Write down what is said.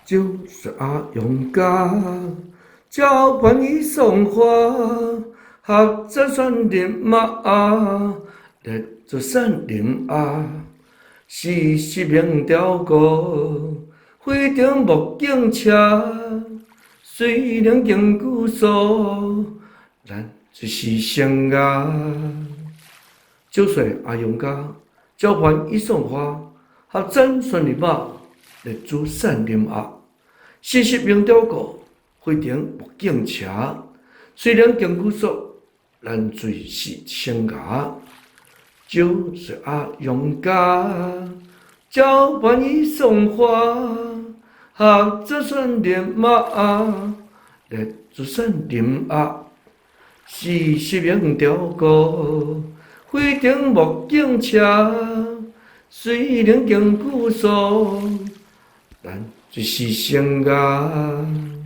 少歲仔勇敢，照番伊送花，合作選林仔，列做山林仔，四十名雕哥，飛頂木警車，雖然經久疏，咱就是生涯。少歲仔勇敢，照番伊送花，合讚選林仔，列做山林仔，四十名雕哥，飛頂木警車，雖然經久疏，咱最是生涯。少歲仔勇敢，照番伊送花，合作選林仔，列做山林仔，四十名雕哥，飛頂木警車，雖然經久疏，咱就是生涯。